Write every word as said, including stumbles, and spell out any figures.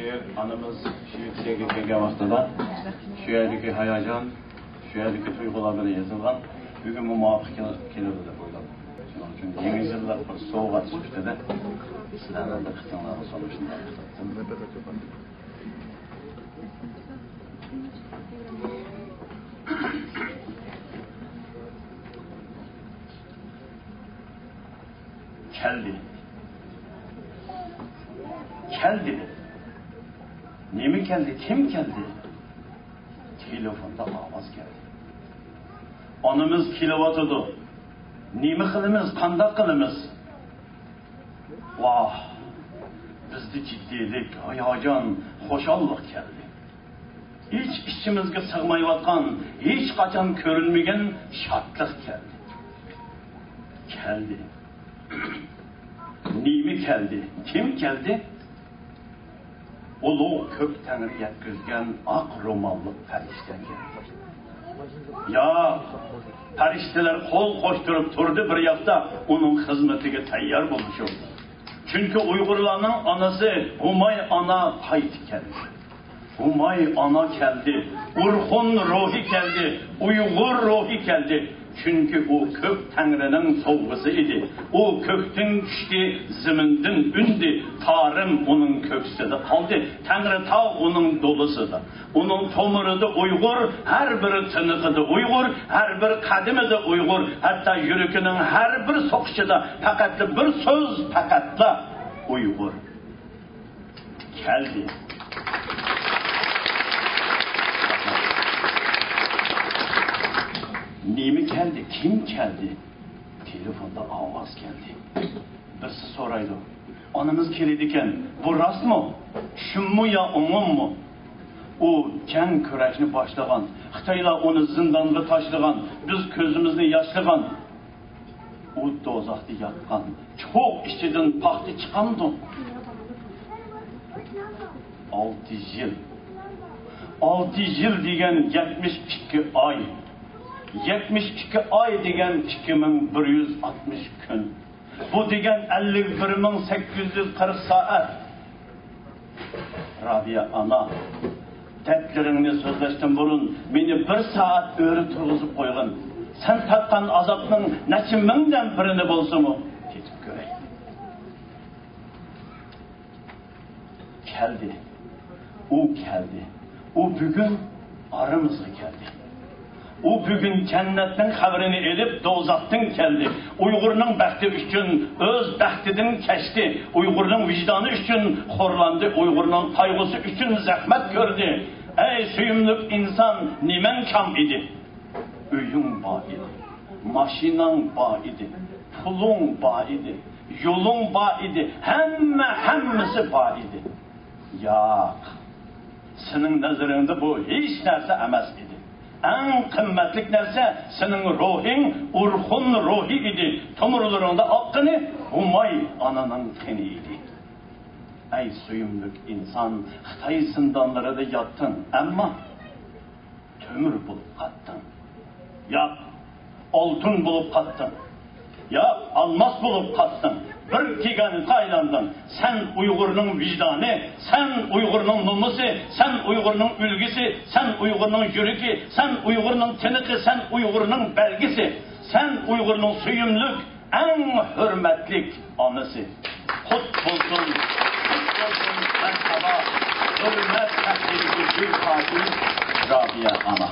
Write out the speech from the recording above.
ئانىمىز شۇ يەرگە كەلگەن ۋاقتىدا شۇ يەردىكى ھاياجان، شۇ يەردىكى تۇيغۇلار بىلەن يېزىلغان، بۈگۈنمۇ مۇۋاپىق كېل-، كېلىدۇ دەپ ئويلاپ. شۇنىڭ ئۈچۈن يېڭى يىللىق بىر سوۋغات سۈپىتىدە سىلەرنىڭ دىققىتىڭلارغا سۇنۇشنى تەكلىپ قىلدىم. كەلدى. كەلدى. نېمە كەلدى؟ كىم كەلدى؟ تېلېفوندا ئاۋاز كەلدى. ئانىمىز كېلىۋاتىدۇ. نېمە قىلىمىز؟ قانداق قىلىمىز؟ ۋاھ! بىزدە جىددىيلىك، ھاياجان، خۇشاللىق كەلدى. ھېچ ئىچىمىزگە سىغمايۋاتقان، ھېچقاچان كۆرۈنمىگەن شادلىق كەلدى. كەلدى. نېمە كەلدى؟ كىم كەلدى؟ ئۇلۇغ كۆك تەڭرى يەتكۈزگەن ئاق روماللىق پەرىشتە كەلدى. ياق، پەرىشتىلەر قول قوشتۇرۇپ تۇردى بىر ياقتا، ئۇنىڭ خىزمىتىگە تەييار بولۇشۇپ. چۈنكى ئۇيغۇرلارنىڭ ئانىسى ھۇماي ئانا قايتىپ كەلدى. ھۇماي ئانا كەلدى، ئورخۇن روھى كەلدى، ئۇيغۇر روھى كەلدى. چۈنكى ئۇ كۆك تەڭرىنىڭ سوۋغىسى ئىدى. ئۇ كۆكتىن چۈشتى، زېمىندىن ئۈندى، تارىم ئۇنىڭ كۆكسىدە قالدى، تەڭرىتاغ ئۇنىڭ دولىسىدا. ئۇنىڭ تومۇرىدا ئۇيغۇر، ھەر بىر تىنىقىدا ئۇيغۇر، ھەر بىر قەدىمىدە ئۇيغۇر، ھەتتا يۈرىكىنىڭ ھەر بىر سوقۇشىدا پەقەتلا بىر سۆز، پەقەتلا ئۇيغۇر. كەلدى. نېمە كەلدى؟ كىم كەلدى؟ تېلېفوندا ئاۋاز كەلدى. بىرسى سورايدۇ، ئانىمىز كېلىدىكەن، بۇ راستمۇ؟ چۈشۈممۇ يا ئوڭۇممۇ؟ ئۇ جەڭ كۈرەشنى باشلىغان، خىتايلار ئۇنى زىندانغا تاشلىغان، بىز كۆزىمىزنى ياشلىغان. ئۇ دوزاختا ياتقان چوغ ئىچىدىن پاختا چىقامدۇ؟ ئالتە يىل. ئالتە يىل دېگەن يەتمىش ئىككى ئاي. يەتمىش ئىككى ئاي دېگەن ئىككى مىڭ بىر يۈز ئاتمىش كۈن. بۇ دېگەن ئەللىك بىر مىڭ سەككىز يۈز قىرىق سائەت. رابىيە ئانا، دەردلىرىڭنى سۆزلەشتىن بۇرۇن مېنى بىر سائەت ئۆرە تۇرغۇزۇپ قويغىن. سەن تارتقان ئازابنىڭ نەچچە مىڭدىن بىرىنى بولسىمۇ تېتىپ كۆرەي. كەلدى. ئۇ كەلدى. ئۇ بۈگۈن ئارىمىزغا كەلدى. ئۇ بۈگۈن جەننەتنىڭ خەۋىرىنى ئېلىپ، دوزاختىن كەلدى. ئۇيغۇرنىڭ بەختى ئۈچۈن ئۆز بەختىدىن كەچتى. ئۇيغۇرنىڭ ۋىجدانى ئۈچۈن خورلاندى. ئۇيغۇرنىڭ قايغۇسى ئۈچۈن زەھمەت كۆردى. ئەي سۆيۈملۈك ئىنسان، نېمەڭ كام ئىدى؟ ئۆيۈڭ بار ئىدى، ماشىناڭ بار ئىدى، پۇلۇڭ بار ئىدى، يولۇڭ بار ئىدى، ھەممە، ھەممىسى بار ئىدى. ياق، سېنىڭ نەزىرىڭدە بۇ ھېچ نەرسە ئەمەس ئىدى. ئەڭ قىممەتلىك نەرسە سېنىڭ روھىڭ، ئورخۇن روھى ئىدى. تومۇرلىرىڭدا ئاققىنى ھۇماي ئانىنىڭ قېنى ئىدى. ئەي سۆيۈملۈك ئىنسان، خىتاي زىندانلىرىدا ياتتىڭ، ئەمما تۆمۈر بولۇپ قاتتىڭ. ياق، ئالتۇن بولۇپ قاتتىڭ. ياق، ئالماس بولۇپ قاتتىڭ. بىر گىگانتقا ئايلاندىڭ. سەن ئۇيغۇرنىڭ ۋىجدانى، سەن ئۇيغۇرنىڭ نومۇسى، سەن ئۇيغۇرنىڭ ئۈلگىسى، سەن ئۇيغۇرنىڭ يۈرىكى، سەن ئۇيغۇرنىڭ تىنىقى، سەن ئۇيغۇرنىڭ بەلگىسى، سەن ئۇيغۇرنىڭ سۆيۈملۈك، ئەڭ ھۆرمەتلىك ئانىسى. قۇت بولسۇن، قۇت بولسۇن، مەرھابا، ھۆرمەت تەقدىرىگە گۈل خاتىم رابىيە ئانا.